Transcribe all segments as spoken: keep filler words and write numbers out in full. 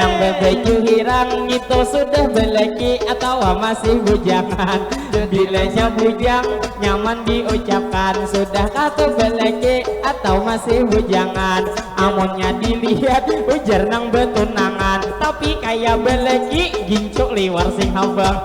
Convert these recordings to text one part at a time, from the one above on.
Babaju hirang itu sudah belaki atau masih bujangan? Bilanya bujang nyaman diucapkan, sudah katu belaki atau masih bujangan? Amunnya dilihat ujar nang betunangan, tapi kaya belaki gincuk liwar sing habang.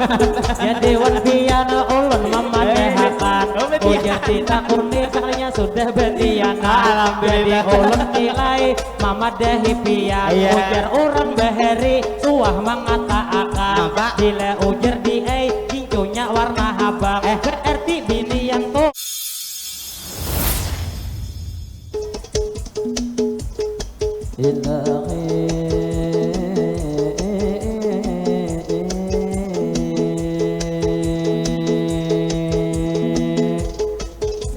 Ya dewan pian ulun mamadahakan. Ujar ditakuni sakalinya sudah betianan. Jadi ulun nilai mamadahi pian. Iya. Ujar urang bahari suah mangataakan. Napa? Bila ujar di ai gincunya warna habang. Eh. Berarti binian tu. Ilahi,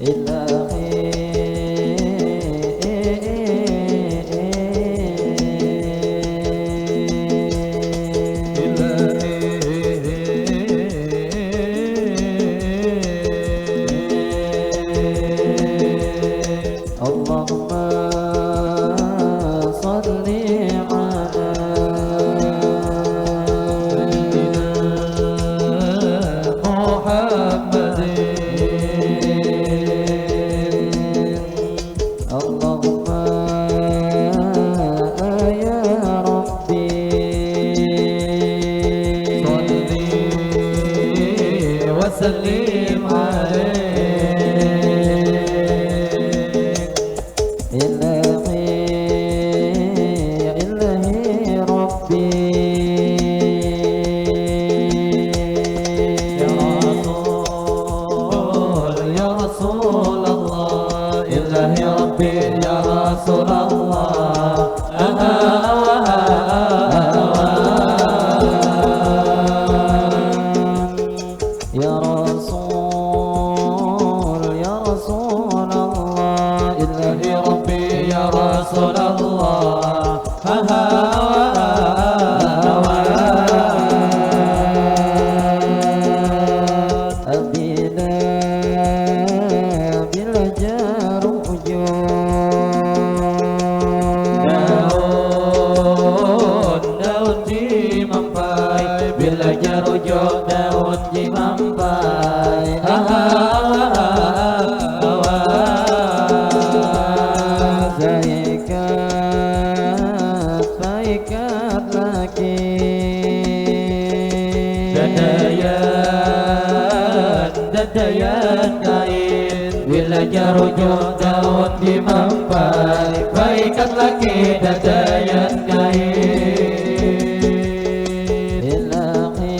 ilahi, ilahi. اللهم صل على سيدنا محمد. اللهم يا ربي صل وسلم عليه. إلهي، إلهي ربي. يا رسول، يا رسول الله، إلهي ربي، يا رسول الله. آه، آه، آه، آه، آه. يا رسول، يا رسول الله، إلهي ربي يا رسول الله. ها، ها، ها، ها، ها. Bila, bila jarum ujung. Daun, daun jimampai, bila jarujung daun jimampai. Ahawa, ahawa. Saikat, saikat laki. Dadayan, dadayan kain, bila jarujung daun dimampai, baikat laki dadayan kain. Ilahi.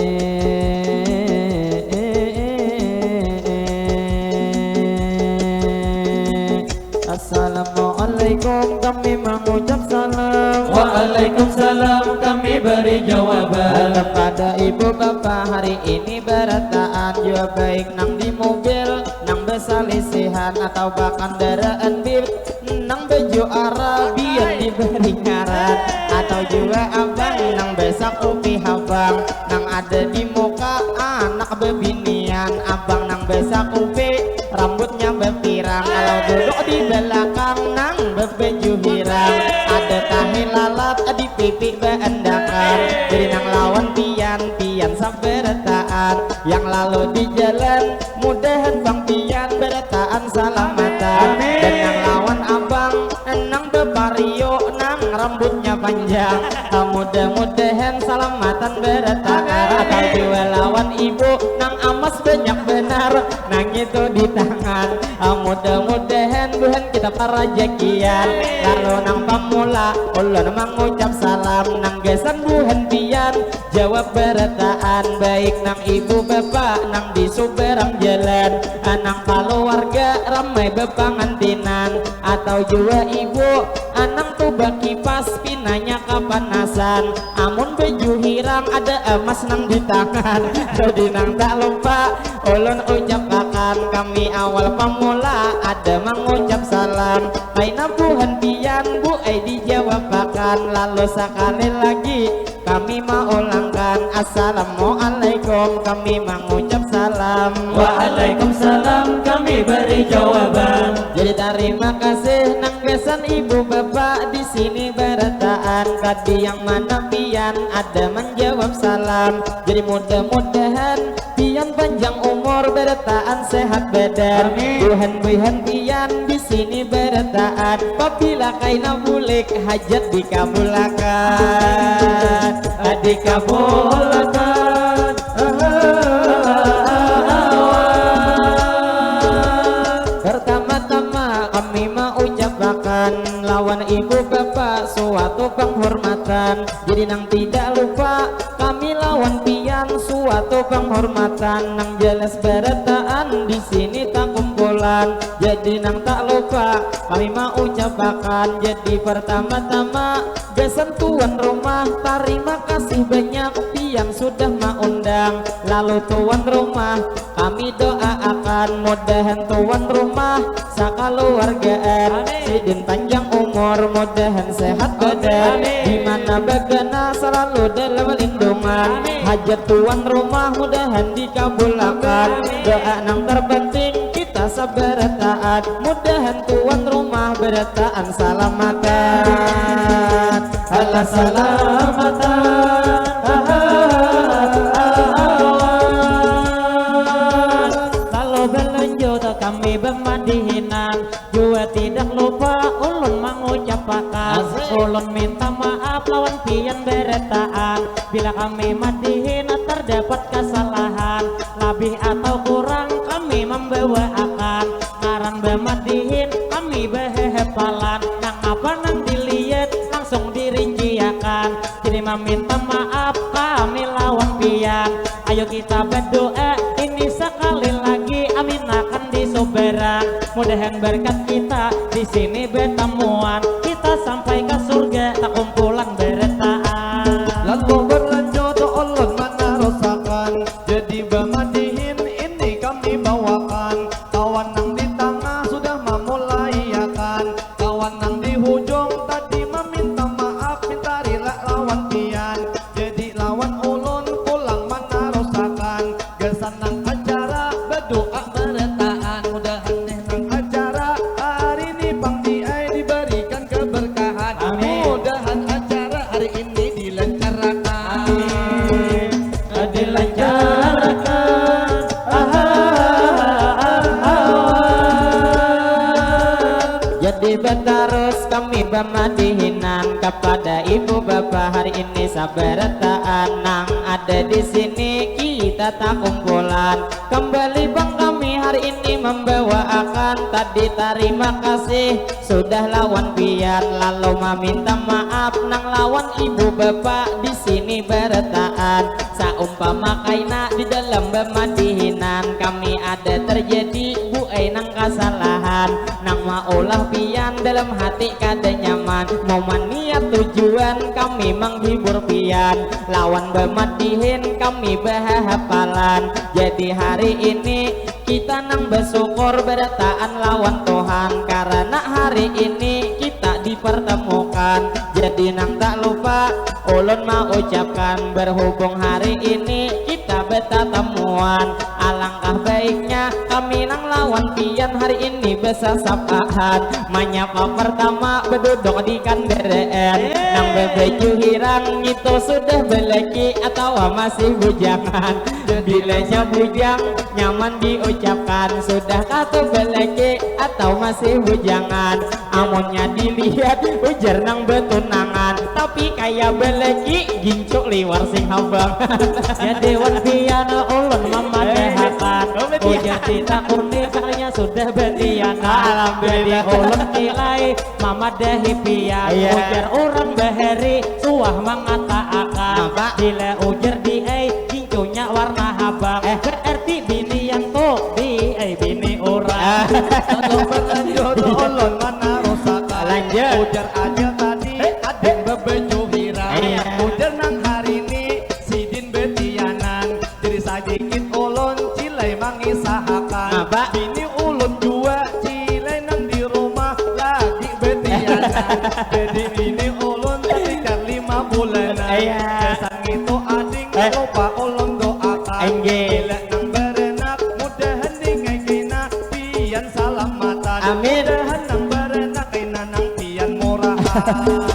Assalamualaikum, kami mangucap salam. Waalaikumsalam, kami bari jawaban. Kepada ibu bapa hari ini barataan jua baik nang di mobil, nang basalisihan atau bakandaraan bib, nang baju Arabian dibari ngaran, atau jua abang nang basakupi habang, nang ada di muka anak bebinian, abang nang basakupi rambutnya bapirang, kalau duduk di balakang nang bebaju hirang, ada tahi lalat di pipi baandakan, jadi nang lawan pian, pian sabarataan, yang lalu di jalan, mudahan bang pian barataan salamatan. Amin. Dan nang lawan abang, nang bapariu, nang rambutnya panjang, mudah-mudahan salamatan barataan. Amin. Atau jua lawan ibu, nang amas banyak banar, nang itu di tangan. Mudah-mudahan buhan kita parajakian. Amin. Lalu nang pamula, ulun mangucap salam, nang gasan buhan pian, jawab barataan, baik nang ibu bapa, nang di subarang jalan, nang kaluarga ramai bapangantinan, atau jua ibu, nang tu bakipas pinanya kapanasan, amun baju hirang ada amas nang di tangan. Jadi nang tak lupa ulun ucapakan, kami awal pamula ada mangucap salam, kaina buhan pian bu ai dijawabakan, lalu sakali lagi kami maulangkan, assalamualaikum, kami mangucap Salam. Waalaikumsalam, kami beri jawaban. Jadi tarima kasih nang gasan ibu bapak di sini barataan. Tadi yang mana pian ada menjawab salam. Jadi mudah-mudahan pian panjang umur barataan sehat badan. Amin. Buhan-buhan pian di sini barataan. Pabila kaina bulik hajat dikabulakan. Dikabulakan. Pertama-tama kami maucapakan lawan ibu bapak suatu penghormatan. Jadi nang tidak lupa kami lawan pian suatu penghormatan. Nang jelas barataan di sini takumpulan. Jadi nang tak lupa kami maucapakan. Jadi pertama-tama gasan tuan rumah, tarima kasih banyak pian sudah maundang. Lalu tuan rumah, kami doaakan mudahan tuan rumah sakaluargaan. Amin. Sidin panjang umur, mudahan sehat badan. Amin. Di mana bagana selalu dalam lindungan. Amin. Hajat tuan rumah mudahan dikabulakan. Amin. Doa nang terpenting kita sabarataan. Mudahan tuan rumah barataan salamatan. Alah salamatan. Lalu balanjut kami bamadihinan. Jua tidak lupa ulun mangucapakan. Asik. Ulun minta maaf lawan pian barataan. Bila kami madihin terdapat kesalahan, labih atau kurang kami membawaakan. Ngaran bamadihin kami bahahapalan. Nang apa nang dilihat langsung dirinciakan. Jadi maminta maaf kami lawan pian. Ayo kita berdoa ini sekali lagi, amin akan disubarang. Mudahan berkat kita di sini bertemuan, kita sampai ke surga takumpulan barataan. Lalu berlanjut ulun menerusakan, jadi bamadihin ini kami bawakan. Kawan nang di tangah sudah mamulaiakan, kawan nang di hujung tadi maminta maaf, minta rila lawan pian. Jadi lawan ulun pulang manarusakan, gasan nang acara badoa barataan. Mudahan nih nang acara hari ini pang diai dibarikan keberkahan. Amin. Mudahan acara hari ini dilancarkan. Amin. Dilancarkan. Jadi batarus kami bamadihinan kepada ibu bapa hari ini sabarataan nang ada di sini kita takumpulan. Kembali bang kami hari ini membawaakan tadi tarima kasih sudah lawan pian lalu maminta maaf nang lawan ibu bapa di sini barataan. Saumpama kaina di dalam bamadihinan kami ada terjadi buai nang kasalahan nang maulah pian dalam hati kada nyaman. Mau maniat tujuan kami menghibur pian lawan bamadihin kami bahahapalan. Jadi hari ini kita nang bersyukur berataan lawan Tuhan karena hari ini kita dipertemukan. Jadi nang tak lupa ulun mau ucapkan berhubung hari ini kita bertatamuan. Alangkah baiknya kami nang lawan pian hari ini besasapahan. Menyapa pertama beduduk di kandaraan nang bebaju hirang itu sudah belaki atau masih bujangan. Bilanya bujang nyaman diucapkan, sudahkah tu belaki atau masih bujangan? Amunnya dilihat ujar nang betunangan, tapi kaya belaki gincu liwar sing habang. Jadi wan pian ulun mamadahakan, eh, oh, betul. Ujar ditakuni sakalinya sudah betianan. Alhamdulillah. Jadi ulun nilai mamadahi pian. Iya. Ujar urang bahari suah mangataakan. Apa? Bila ujar diai gincunya warna habang. Eh. Berarti bini yang tu diai bini urang. Ah. Lalu berlanjut ulun manarusakan. Lanjut. Ujar aja tadi, eh, ading bebaju hirang. Iya. Ujar nang hari ini sidin betianan. Jadi sadikit ulun cilai mangisahakan. Apa? Bini ulun jua cilai nang di rumah lagi betianan. Jadi bini ulun tetikar lima bulanan. Iya. Gasan ngitu ading, eh, lupa ulun doakan. Inggih. Bila nang beren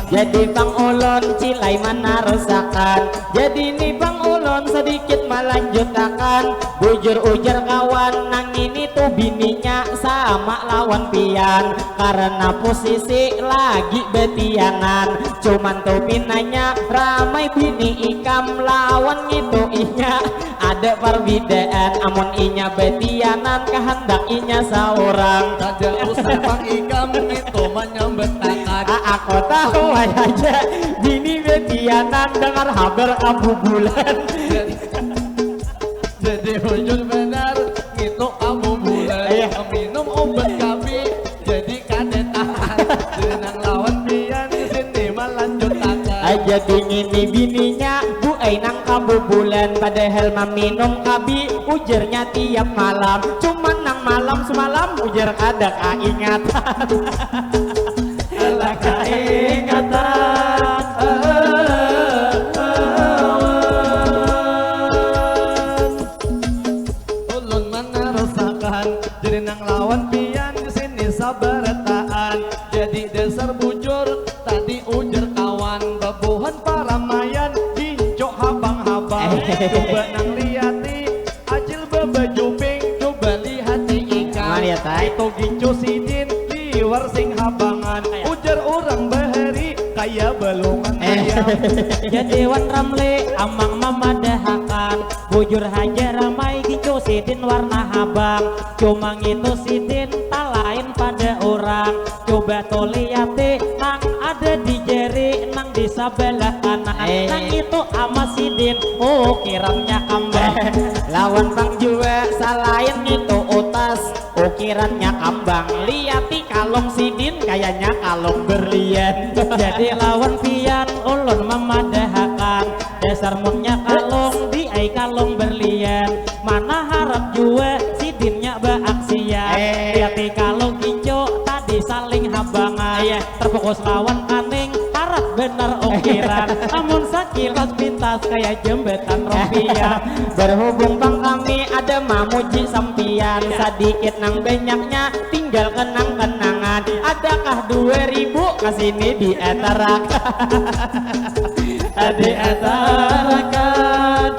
Jadi pang ulun cilai manarusakan. Jadi ni pang ulun sedikit melanjutakan. Bujur ujar kawan, nang ini tu bininya sama lawan pian. Karena posisi lagi betianan. Cuman tu pinanya ramai bini ikam lawan ngitu inya. Ada perbedaan amun inya betianan kehendak inya seorang. Kada usah pang ikam itu menyambetakan. A aku tahu aja bini betianan dengar habar kabubulan. Jadi, jadi bujur benar itu kabubulan. Iya. Minum obat kami jadi kada tahan. Jadi nang lawan pian di sini melanjutakan. Aja dingin di bininya bu ai nang kabubulan padahal maminum kabi ujarnya tiap malam cuman nang malam semalam ujar kada kaingatan. Alah kaingatan. Ulun manarusakan jadi nang lawan pian di sini sabarataan. Jadi dasar bujur tadi ujar kawan babuhan paramaian ginco habang-habang. Coba nang liati acil babaju pink coba lihati ikam. Mana ya, Tai? Itu ginco sidin liwar sing habangan. Ujar orang bahari kaya balungan ayam. Jadi wan Ramli amang mamadahakan bujur haja ramai ginco sidin warna habang. Cuma ngitu sidin talain pada urang. Coba tu liati nang ada di jari nang di sabalah kanan. Nang itu ama sidin ukirannya kambang. Lawan pang jua salain ngitu utas ukirannya kambang. Liati kalung sidin kayanya kalung berlian. Jadi lawan pian ulun mamadahakan dasar munnya kalung di ai kalung berlian. Mana harap jua sidinnya baaksian. Liati kalung ginco tadi saling habangan. Terfokus lawan kaning harat benar ukiran. Amun sakilas pintas kaya jembatan rupiah. Berhubung pang kami ada mamuji sampian. Sadikit nang banyaknya tinggal kenang-kenangan. Adakah dua ribu kasini diatarakan? Diatarakan.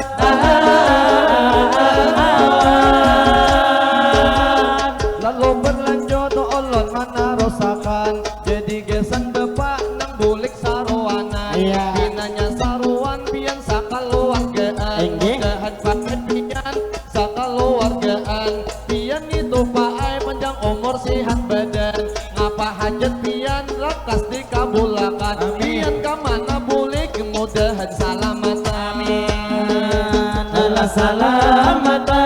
Lalu berlanjut ulun manarusakan. Jadi gasan bapa nang bulik saruanan. Iya. Pinanya saruan pian sakaluargaan. Inggih. Mudahan pakai pian sakaluargaan. Pian itu paai panjang umur sihat badan. Ngapa hajat pian lakas dikabulakan. Amin. Pian kamana bulik mudahan salamatan. Amin. Alah salamatan.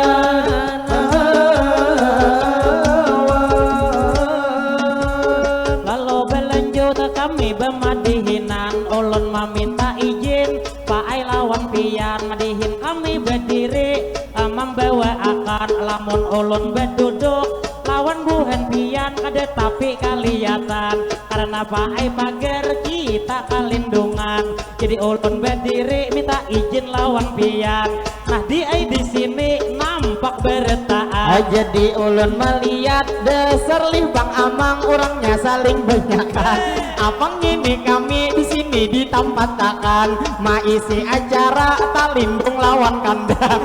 Lalu belanjut kami bemadihinan ulun maminta izin paai lawan pian madihin kami bediri eh, membawaakan lamun ulun beduduk lawan buhan pian kada tapi kaliatan karena paai pagar kita kalindungan jadi ulun bediri minta izin lawan pian. Nah di ai di sini nampak beretaan. Oh, jadi ulun melihat dasar limbang amang orangnya saling banyakan. Apa ngini kami di sini ditampatakan maisi acara talindung lawan kandang.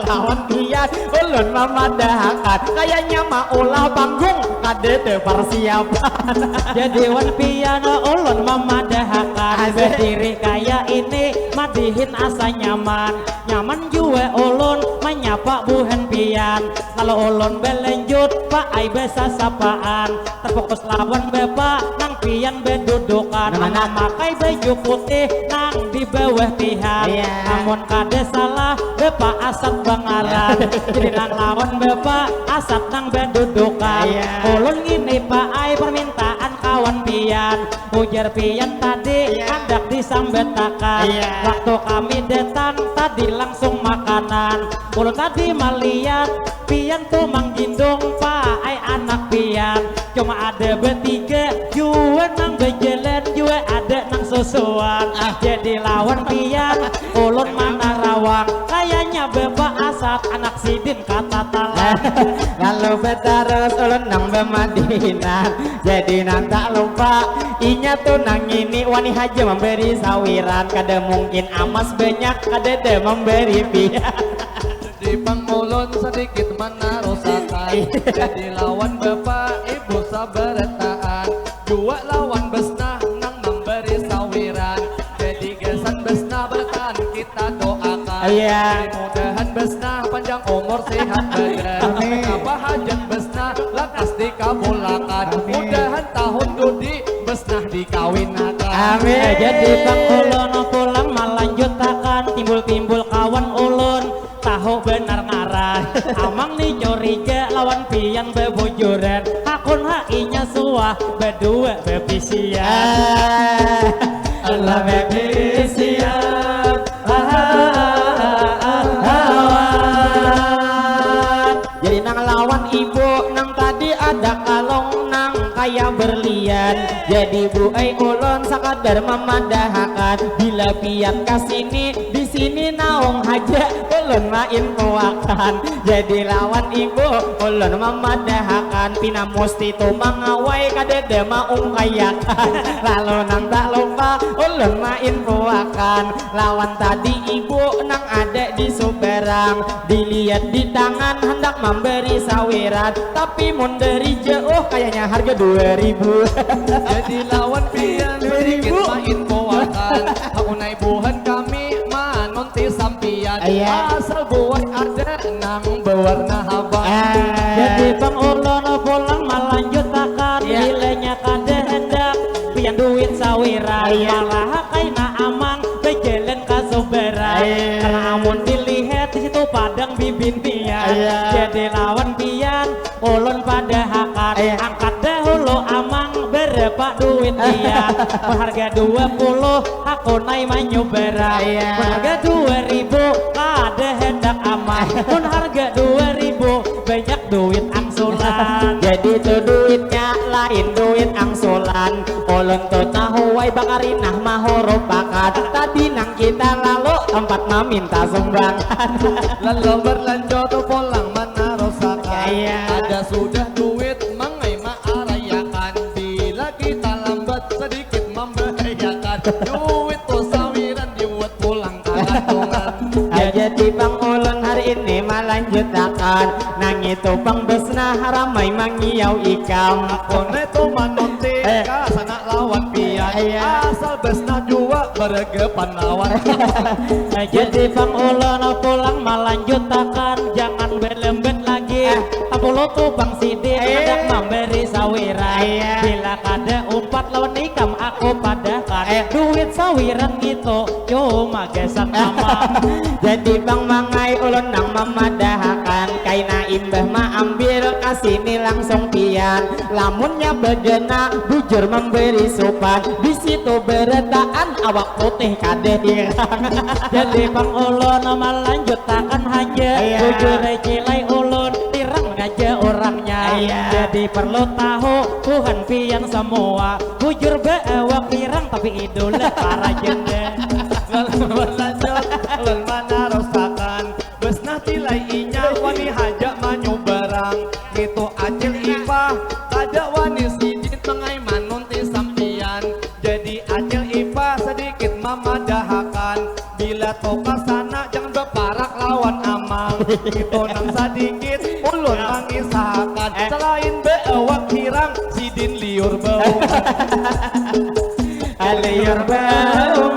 Lawan dia ulun mamadahakan kayaknya maulah panggung kada ada persiapan. Jadi wan pian ulun mamadahakan berdiri kaya ini madihin asa nyaman. Nyaman jua ulun manyapa buhan pian. Lalu ulun belanjut paai besasapaan. Terfokus lawan bapa nang pian bedudukan. Nah, mamakai baju putih nang di bawah pihan. Iya. Namun kada salah bapa asat bangaran. Iya. Jadi nang lawan bapa asat nang bedudukan. Iya. Ulun ngini paai permintaan kawan pian. Ujar pian tadi handak disambatakan. Waktu kami datang tadi langsung makanan. Ulun tadi malihat pian tu manggindung paai anak pian. Cuma ada betiga jua nang bajalan jua ada nang susuan. Jadi lawan pian ulun manarawang kayanya bapa asa Anak sidin katatalan. Lalu batarus ulun nang bamadinan. Jadi nang tak lupa, inya tu nang ini wani haja mambari sawiran. Kada mungkin amas banyak, kadada mambari pian. Jadi pang ulun sadikit manarusakan. Jadi lawan bapak ibu sabarataan. Jua lawan besnah nang mambari sawiran. Jadi gasan besnah batan kita doakan. Iya. Jadi mudahan besnah panjang umur sehat badan. Amin. Apa hajat besnah lakas dikabulakan. Amin. Mudahan tahun dudi besnah dikawinakan. Amin. Eh, jadi pang ulun pulang malanjutakan, timbul-timbul kawan ulun tahu benar ngaran. Amang ni curiga lawan pian bebujuran. Hakun ha inya suah badua bebisian. Ah, Allah bebisian. Ah, ah, ah, ah, lawan. Jadi nang lawan ibu nang tadi ada kalung nang kaya berlian. Jadi bu ai ulun sakadar mamadahakan, bila pian ka sini, di sini naung haja ulun mainfoakan. Jadi lawan ibu ulun mamadahakan, pina musti tu mangawai, kadada maungkayakan. Lalu nang tak lupa ulun mainfoakan, lawan tadi ibu nang ada di subarang, dilihat di tangan handak mambari sawiran, tapi mun dari jauh kayaknya harga dua ribu. Jadi lawan pian dua ribu. Sedikit mainfoakan, aku naibuhan kami manunti sampian. Iya. Asal buat ada nang bawarna habang. Ah. Jadi pang ulun pulang malanjutakan, iya, bilanya kada hendak pian duit sawiran. Iya. Malah kaina amang bajalan ka subarang. Iya. Karena amun dilihat di situ padang bibinian. Iya. Jadi lawan pian ulun padahakan. Iya. Angkat dahulu amang berapa duit pian. Mun harga dua puluh aku nai manyubarang. Iya. Mun harga dua ribu kada hendak amang. Mun harga dua ribu banyak duit angsulan. Jadi tu duitnya lain duit angsulan. Ulun tu tahu ai bakarinah mahurupakan. Tadi nang kita lalu tempat maminta sumbangan. Lalu berlanjut pulang manarusakan. Iya. Ada sudah duit mangai maarayakan. Bila kita lambat sedikit membahayakan. Duit tu sawiran dibuat pulang. Aja ti pang ulun hari ini malanjutakan, nang itu pang besnah ramai mangiau ikam. Aku ne tu manunti eh, ka sana lawan pian. Iya. Asal besnah jua bergepan lawan. Jadi pang ulun pulang malanjutakan, jangan berlembet lagi. Eh. Tapuluh tu pang sidin eh, hendak memberi sawiran. Iya. Bila kada umpat lawan ikam aku padahkan. Eh. Duit sawiran itu cuma gasan amang. Jadi pang mangai ulun nang mamadahakan, kaina imbah maambil kasini langsung pian. Lamunnya bagana bujur memberi supan, di situ berataan awak putih kada hirang. Jadi pang ulun malanjutakan haja. Iya. Bujur cilai ulun tirang ngaja urangnya. Iya. Jadi perlu tahu buhan pian semua, bujur baawak hirang tapi idola para janda. Lalu berlanjut ulun manarusakan, besnah cilai inya wani haja manyubarang. Itu acil ipah kada wani sidin mangai manunti sampian. Jadi acil ipah sedikit mamadahakan, bila tu ka sana jangan baparak lawan amang. Itu nang sadikit ulun mangisahakan. Eh. Selain baawak hirang, sidin liur bau. Liur bau.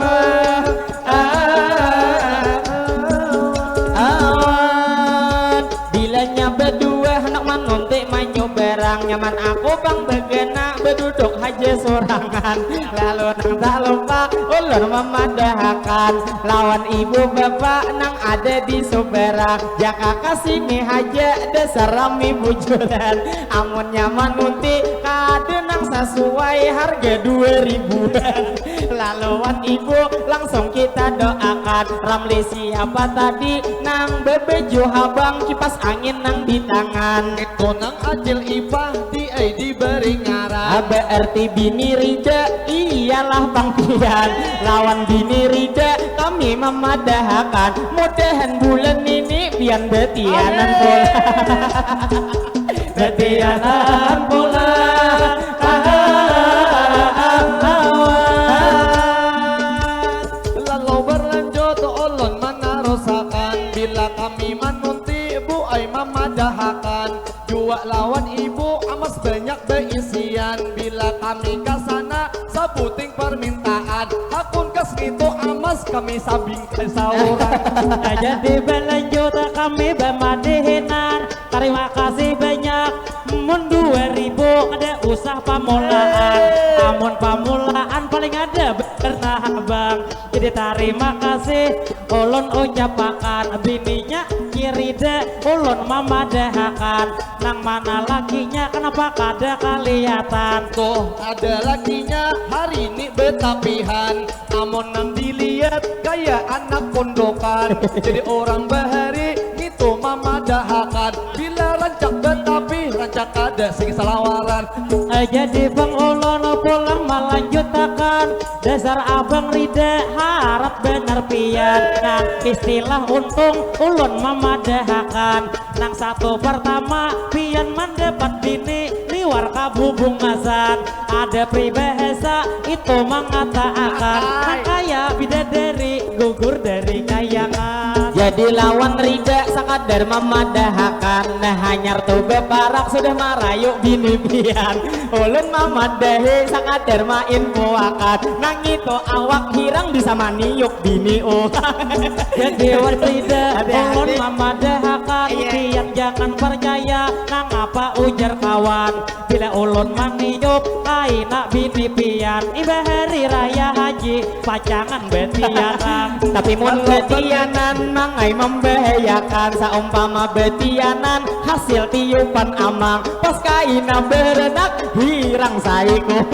Awan. Bilanya badua handak manunti manyubarang, nyaman aku pang bagana baduduk haja surangan. Lalu nang tak lupa ulun mamadahakan lawan ibu bapa nang ada di subarang, jaka ka sini haja dasar rami bujuran. Amunnya manunti kada nang sasuai harga dua ribuan. Laluan ibu langsung kita doakan, Ramli siapa tadi nang babaju habang, kipas angin nang di tangan. Itu nang acil ipah di Ai diberi ngaran. Berarti bini Rida ialah pang pian. Lawan bini Rida kami mamadahakan, mudahan bulan ini pian betianan pola. Betianan pola. Lalu berlanjut ulun manarusakan, bila kami manunti bu ai mamadahakan, jua lawan ibu amas banyak beisian, bila kami ka sana sabuting permintaan, hakun kas ngitu amas kami sabingkai saurang. Jadi balanjut kami bamadihinan, tarima kasih banyak. Mun dua ribu kada usah pamulaan, amun pamulaan paling ada benar nah abang. Jadi tarima kasih ulun ucapakan, bininya Rida ulun mamadahakan, nang mana lakinya kenapa kada kaliatan? Tuh ada lakinya hari ini betapihan, amun nang dilihat kaya anak kondokan. Jadi orang bahari ngitu mamadahakan, bila rancak betapi rancak kada sing salawaran. Eh, jadi pang ulun pulang malanjutakan, dasar abang Rida harat benar pian. Nah, istilah untung ulun mamadahakan, nang satu pertama pian mandapat bini liwar kabubungasan. Ada pribahasa itu mangataakan, nang kaya bidadari gugur dari kayangan. Jadi lawan Rida sakadar mamadahakan, nah hanyar tu baparak sudah marayu bini pian. Ulun mamadahi sakadar mainfoakan, nang itu awak hirang bisa maniuk bini urang. Jadi wan Rida, ulun mamadahakan, pian jangan percaya nang apa ujar kawan. Bila ulun maniup kaina bini pian, imbah hari raya haji pacangan betianan. Tapi mun betianan mangai membahayakan, saumpama betianan hasil tiupan amang, pas kaina berenak hirang saikuan.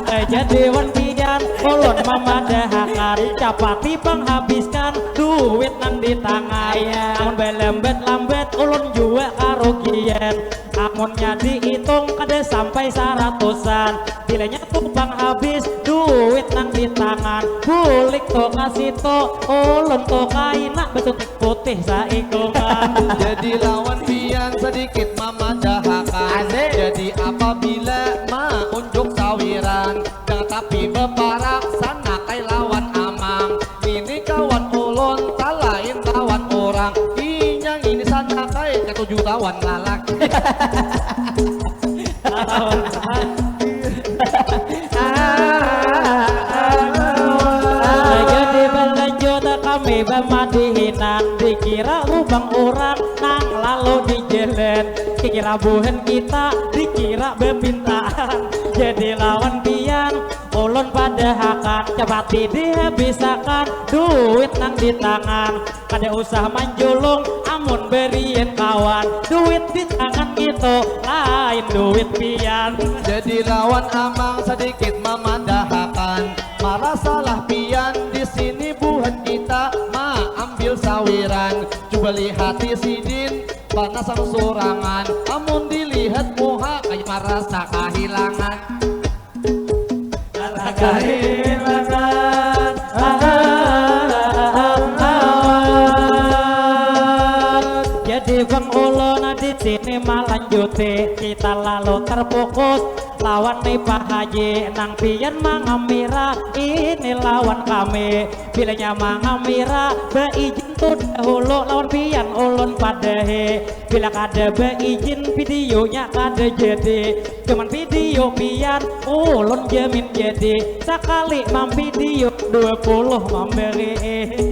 Eh, jadi wan pian ulun mamadahakan, capati pang habiskan duit nang di tangan. Amun belambat-lambat ulun jua karugian. Amunnya diitung kada sampai saratusan, bilanya tu pang habis duit nang di tangan. Bulik tu ka situ, ulun tu kaina basutik putih saikungan. Jadi lawan pian sadikit mamadahakan. Asik. Jadi apabila maunjuk sawiran, jangan tapi baparak sana kai lawan amang. Ini kawan ulun talain lawan urang. Inya ngini sana kai katuju lawan lalaki. Jadi balanjut kami bamadihinan, dikira lubang urang nang lalu di jalan, dikira buhan kita dikira bapintaan. Jadi lawan pian ulun padahakan, capati dihabisakan duit nang di tangan. Kada usah manjulung amun barian kawan, duit di tangan ngitu lain duit pian. Jadi lawan amang sadikit mamadahakan, marasalah pian di sini buhan kita maambil sawiran. Cuba lihati sidin panasang surangan, amun dilihat muha kaya marasa kahilangan. Jadi pang ulun di sini malanjuti, kita lalu terfokus lawan ni Pak Haji, nang pian mangamira ini lawan kami. Bilanya mangamira beijin tu dahulu lawan pian ulun padahi. Bila kada beijin videonya kada jadi. Cuman video pian ulun jamin jadi. Sakali mamvideo dua puluh mamberi.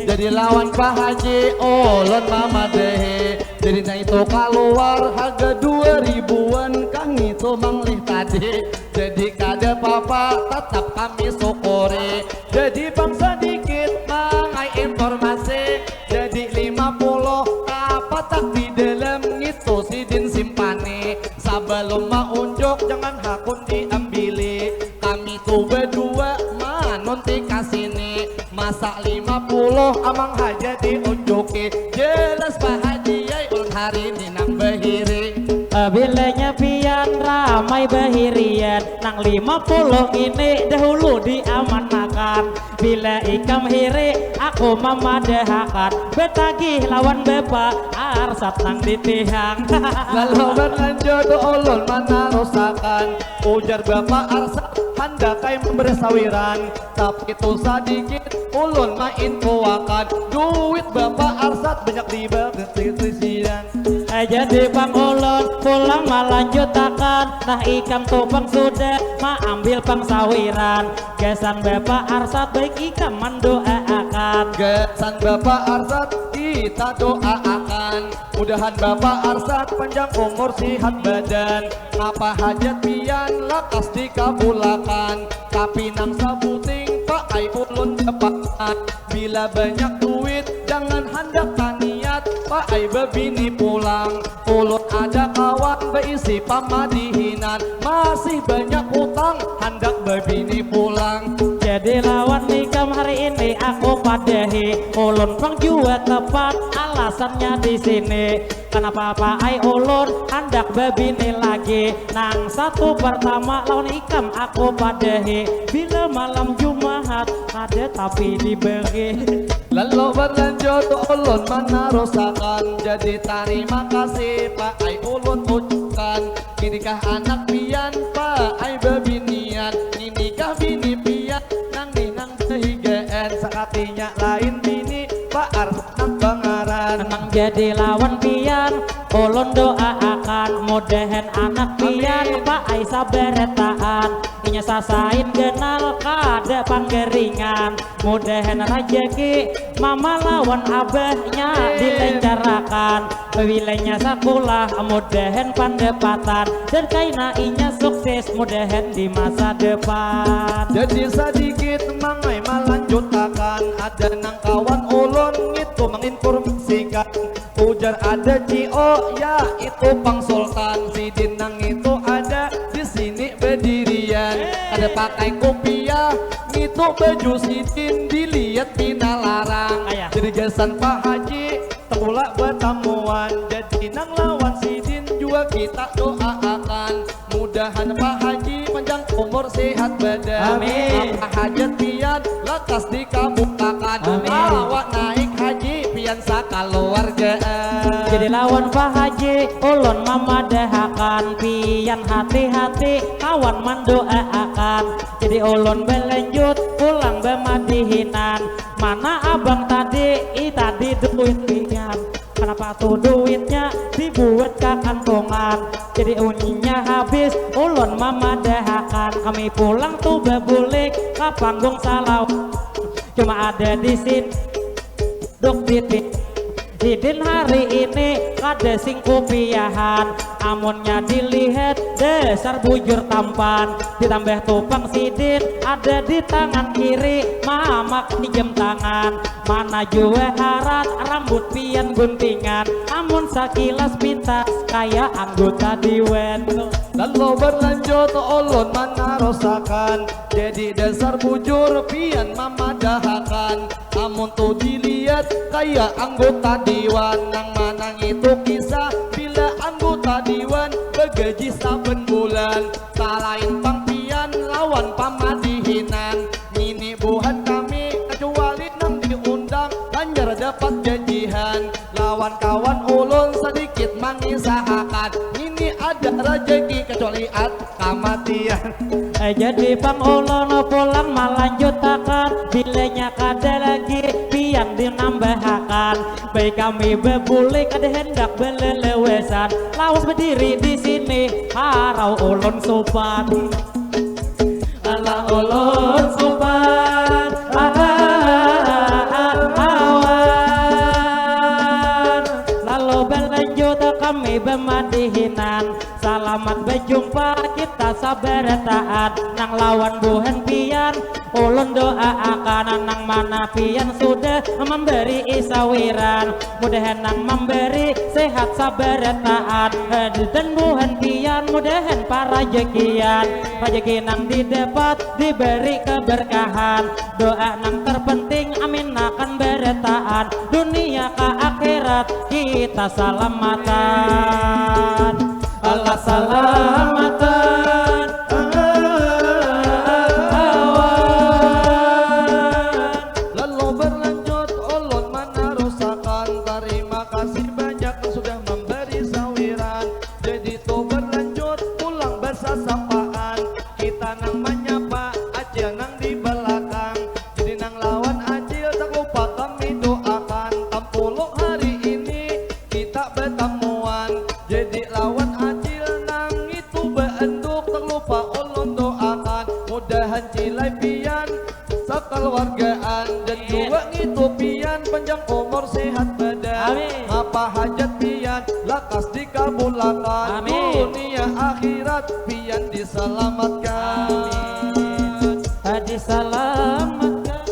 Jadi lawan Pak Haji ulun mamadahi. Jadi naitu kaluar harga dua ribuan, kang itu manglih tadi. Jadi kada papa, tatap kami syukuri. Jadi pang sadikit mangai informasi. Jadi lima puluh kapatak di dalam ngitu sidin simpani. Sabalum maunjuk jangan hakun diambili. Kami tu badua manunti ka sini. Masa lima puluh amang haja diunjuki. Jelas Pak Haji ai ulun hari ni nang bahiri. Bilanya pian ra ramai bahirian. Nang lima puluh ini dahulu diamanakan. Bila ikam hiri, aku mamadahakan. Betagih lawan Bapa Arsat nang ditihang. Lalu berlanjut ulun manarusakan. Ujar Bapa Arsat handak ai memberi sawiran. Tapi tu sadikit ulun mainfoakan. Duit Bapa Arsat banyak diberi siang. Jadi pang ulun pulang malanjutakan. Nah ikam tu pang sudah maambil pang sawiran. Gasan Bapa Arsat baik ikam mandoaakan. Gasan Bapa Arsat kita doaakan. Mudahan Bapa Arsat panjang umur sihat badan. Apa hajat pian lakas dikabulakan. Tapi nang sabuting paai ulun dapakan. Bila banyak duit jangan handak taniat paai babini pulang. Ulun ada kawan baisi pamadihinan. Masih banyak hutang handak babini pulang. Jadi lawan ikam hari ini aku padahi. Ulun pang jua tepat alasannya di sini. Kanapa paai ulun handak babini lagi. Nang satu pertama lawan ikam aku padahi. Bila malam Jumahat kada tapi diberi. Lalu berlanjut ulun manarusakan. Jadi tarima kasih paai ulun ucapkan. Inikah anak pian paai babinian. Inikah bini pian nang nih nang bahigaan. Sakatinya lain bini Pak Arsat nang bangaran. Nang jadi lawan pian ulun doaakan. Mudahan anak pian paai sabarataan. Inya sasain ganal kada panggaringan. Mudahan rajaki mama lawan abahnya dilencarakan. Bilanya sakulah mudahan pandapatan dan kaina inya sukses mudahan di masa depan. Jadi sadikit mangai malanjutakan, ada nang kawan ulun ngitu manginformasikan. Ujar ada Cio ya itu pang sultan, sidin nang itu ada di sini bedirian. Kada pakai kupiah ngitu baju sidin dilihat pina larang. Jadi gasan Pak Haji Tepulak batamuan, jadi nang lawan sidin jua kita doaakan. Mudahan Pak Haji panjang umur sehat badan. Amin. Apa hajat pian lakas dikabulakan. Amin. Awak naik haji pian sakaluargaan. Jadi lawan Pak Haji ulun mamadahakan, pian hati-hati kawan mandoaakan. Jadi ulun balanjut pulang bamadihinan. Mana abang tadi, ih tadi duit pian. Kanapa tu duitnya dibuat ka kantungan. Jadi unyinya habis ulun mamadahakan. Kami pulang tu babulik ka panggung salawat. Cuma ada di sini duk titik. Sidin hari ini kada sing kupiahan. Amunnya dilihat dasar bujur tampan. Ditambah tupang sidin ada di tangan kiri mamak di jam tangan. Mana jua harat rambut pian guntingan. Amun sakilas pintas kaya anggota dewan. Lalu berlanjut ulun manarusakan. Jadi dasar bujur pian mamadahakan. Amun tu dilihat kaya anggota dewan. Nang mana ngitu kisah bila anggota dewan bagaji saben bulan. Salain pang pian lawan pamadihinan. Ngini buhan kami kacuali nang diundang hanyar dapat gajihan. Lawan kawan ulun sadikit mangisahakan. Ngini ada rajaki kacuali at kamatian. Jadi pang ulun pulang malanjutakan. Bilanya kada lagi pian dinambahakan. Baik kami babulik kada handak balalawasan. Lawas badiri di sini harau ulun supan. Alah ulun supan. Alah awan. Lalu balanjut kami bamadihinan. Salamat bajumpa kita sabarataan. Nang lawan buhan pian ulun doaakan. Nang mana pian sudah mambari isawiran. Mudahan nang mambari sehat sabarataan. Dan buhan pian mudahan parajakian. Rajaki nang didapat dibari keberkahan. Doa nang terpenting aminakan barataan. Dunia ka akhirat kita salamatan. Salamatan awan. Lalu berlanjut ulun manarusakan. Tarima kasih banyak nang sudah mambari sawiran. Jadi tu berlanjut pulang basasapaan. Kita nang manyapa acil nang di balakang. Jadi nang lawan acil tak lupa kami doakan. Tampuluk hari ini kita batamuan. Jadi lawan acil nang itu baanduk tak lupa ulun doakan. Mudahan cilai pian sakaluargaan dan jua ngitu pian panjang umur sehat badan. Amin. Apa hajat pian lakas dikabulakan. Amin. Dunia akhirat pian disalamatkan. Amin. Disalamatkan.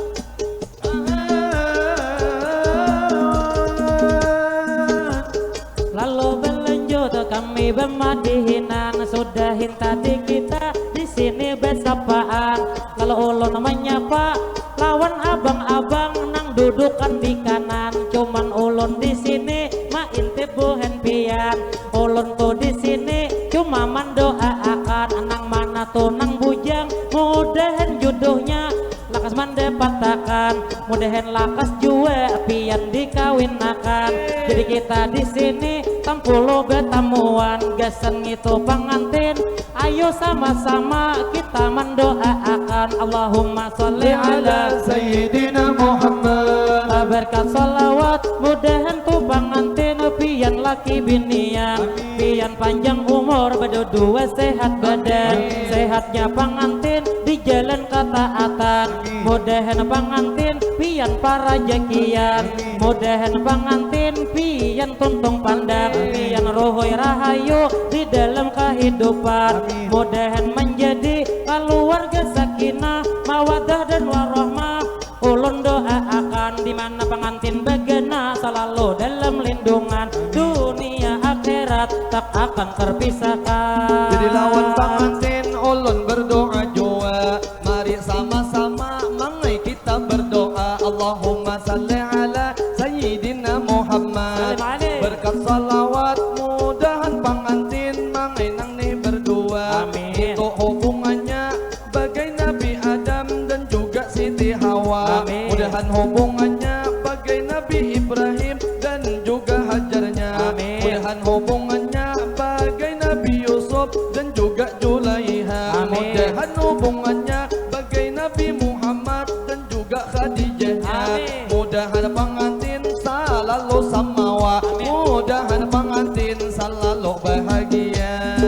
Lalu berlanjut kami bamadihinan, sudahin tadi kita di sini basapaan. Lalu ulun manyapa lawan abang-abang nang dudukan di kanan. Cuman ulun di sini maintip buhan pian. Ulun tu di sini cuma mandoaakan nang mana tu nang bujang, mudahan juduhnya lakas mandapatakan, mudahan lakas jua pian dikawinakan. Jadi kita di sini tampulu batamuan, gasan ngitu pangantin, ayo sama-sama kita mandoaakan. Allahumma sholli ala Sayyidina Muhammad. Berkat salawat, mudahan tu pangantin pian laki binian. Amin. Pian panjang umur, badudua sehat badan. Amin. Sehatnya pangantin di jalan kataatan. Amin. Mudahan pangantin pian parajakian. Amin. Mudahan pangantin pian tuntung pandang. Amin. Pian ruhui rahayu di dalam kahidupan. Amin. Mudahan manjadi kaluarga sakinah, mawadah dan warahmah. Ulun doaakan di mana pangantin bagana salalu dalam lindungan, dunia akhirat tak akan terpisahkan. Jadi lawan pangantin ulun berdoa jua, mari sama-sama mangai kita berdoa. Allahumma salli ala Sayyidina Muhammad. Salim alaih. Berkat salawat mudahan pangantin mangai nang ni berdua. Amin. Itu hubungannya bagai Nabi Adam dan juga Siti Hawa. Amin. Mudahan hubungannya bagai Nabi Ibrahim dan juga Hajarnya. Amin. Mudahan hubungannya bagai Nabi Yusuf dan juga Julaiha. Amin. Mudahan hubungannya bagai Nabi Muhammad dan juga Khadijahnya. Amin. Mudahan pangantin salalu samawa. Amin. Mudahan pangantin salalu bahagia.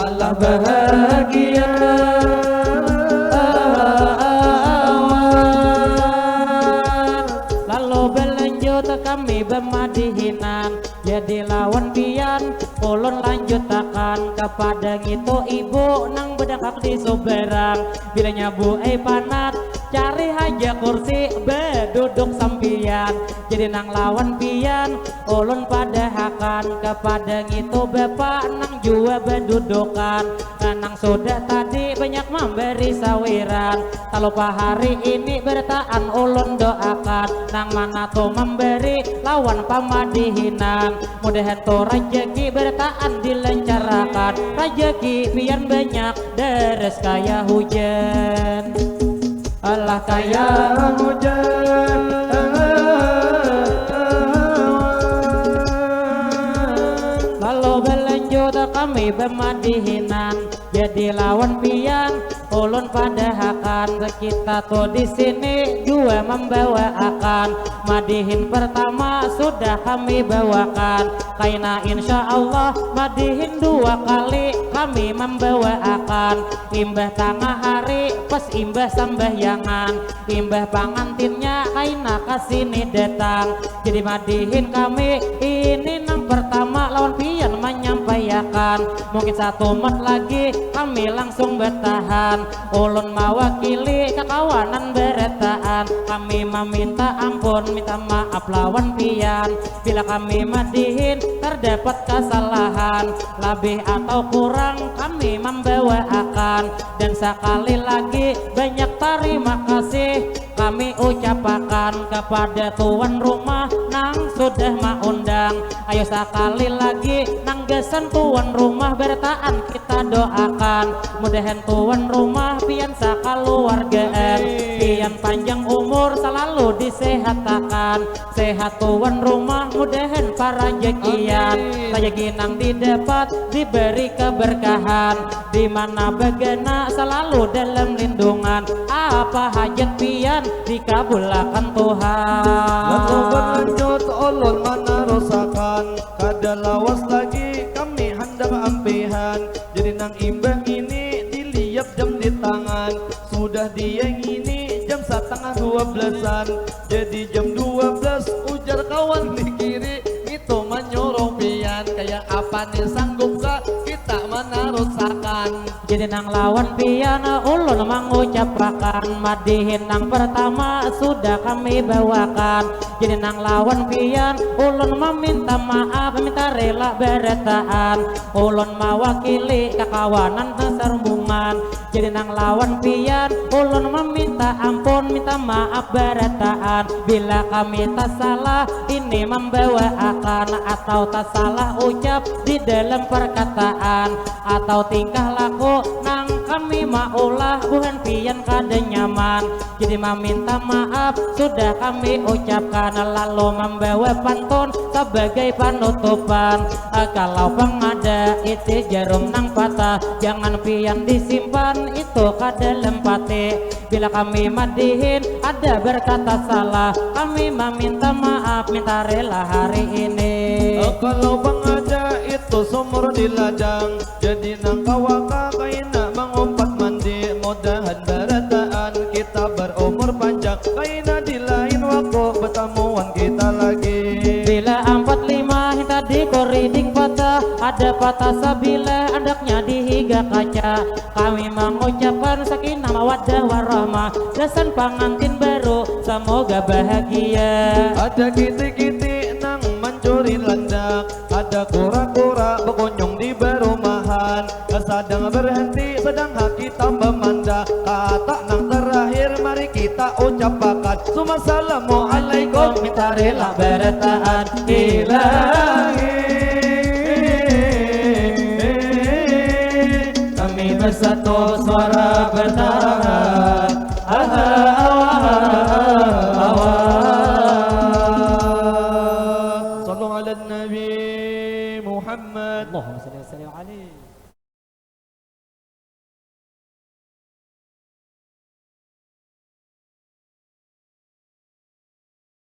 Allah bahagia awan. Lalu balanjut kami bamadihinan. Jadi lawan pian, ulun lanjutakan kapada ngitu ibu nang badangkak di subarang. Bilanya bu ai panat, cari haja kursi baduduk sampiyan. Jadi nang lawan pian, ulun padahakan kapada ngitu bapa nang jua badudukan. Nah, nang sudah tadi banyak mambari sawiran. Talupa hari ini barataan ulun doakan. Nang mana tu mambari lawan pamadihinan. Mudahan tu rajaki barataan dilancarakan. Rajaki pian banyak daras kaya hujan. Alah kaya hujan. Lalu balanjut kami bamadihinan. Jadi lawan pian, ulun padahakan, kita tu di sini jua mambawaakan. Madihin pertama sudah kami bawakan. Kaina insya Allah madihin dua kali kami mambawaakan. Imbah tangah hari pas imbah sambahyangan. Imbah pangantinnya kaina ka sini datang. Jadi madihin kami ini nang pertama lawan pian manyampaiakan. Mungkin satumat lagi kami langsung batahan. Ulun mawakili kakawanan barataan. Kami maminta ampun, minta maaf lawan pian. Bila kami madihin tardapat kasalahan, labih atau kurang kami mambawaakan. Dan sakali lagi banyak tarima kasih kami ucapakan kapada tuan rumah Nang sudah maundang, ayo sakali lagi nang gasan tuan rumah barataan kita doakan. Mudahan tuan rumah pian sakaluargaan, pian panjang umur salalu disehatakan. Sehat tuan rumah mudahan parajakian, rajaki nang didapat diberi keberkahan. Di mana bagana salalu dalam lindungan, apa hajat pian dikabulakan Tuhan. Lalu berlanjut ulun manarusakan, kada lawas lagi kami handak ampihan. Jadi nang imbah ini diliap jam di tangan, sudah dia ngini jam satangah dua belasan. Jadi jam dua belas ujar kawan di kiri, ngitu manyuruh pian, kaya apa ni sanggup kah kita manarusakan. Jadi nang lawan pian ulun mangucapakan, madihin nang pertama sudah kami bawakan. Jadi nang lawan pian ulun maminta maaf, minta rela barataan. Ulun mawakili kakawanan sarumbungan. Jadi nang lawan pian ulun maminta ampun, minta maaf barataan. Bila kami tasalah ini mambawaakan atau tasalah ucap di dalam perkataan atau tingkah laku nang kami maulah buhan pian kada nyaman. Jadi maminta maaf sudah kami ucapkan, lalu mambawa pantun sabagai panutupan. Ah, kalau pang ada iti jarum nang patah, jangan pian disimpan itu ka dalam pati. Bila kami madihin ada berkata salah, kami maminta maaf minta rela hari ini. Ah, kalau pang ada itu sumur di ladang, jadi nang kawaka kaina mangumpat mandi. Mudahan barataan kita berumur panjang, kaina di lain waktu betamuan kita lagi. Bila ampat lima tadi koriding patah, ada patah sabilah andaknya di higa kaca. Kami mangucapkan sakinah mawaddah warahmah, gasan pangantin baru semoga bahagia. Ada kiti-kiti nang mancuri landak, ada kura-kura bakunyung di barumahan. Sadang berhenti, sadang hati tambah manda. Kata nang terakhir, mari kita ucapakan. Suma salamualaikum, minta rela barataan. Ilahi, kami bersatu suara bertahan. Aha, awa, awa, awa. Sallu ala Nabi Muhammad. Allahumma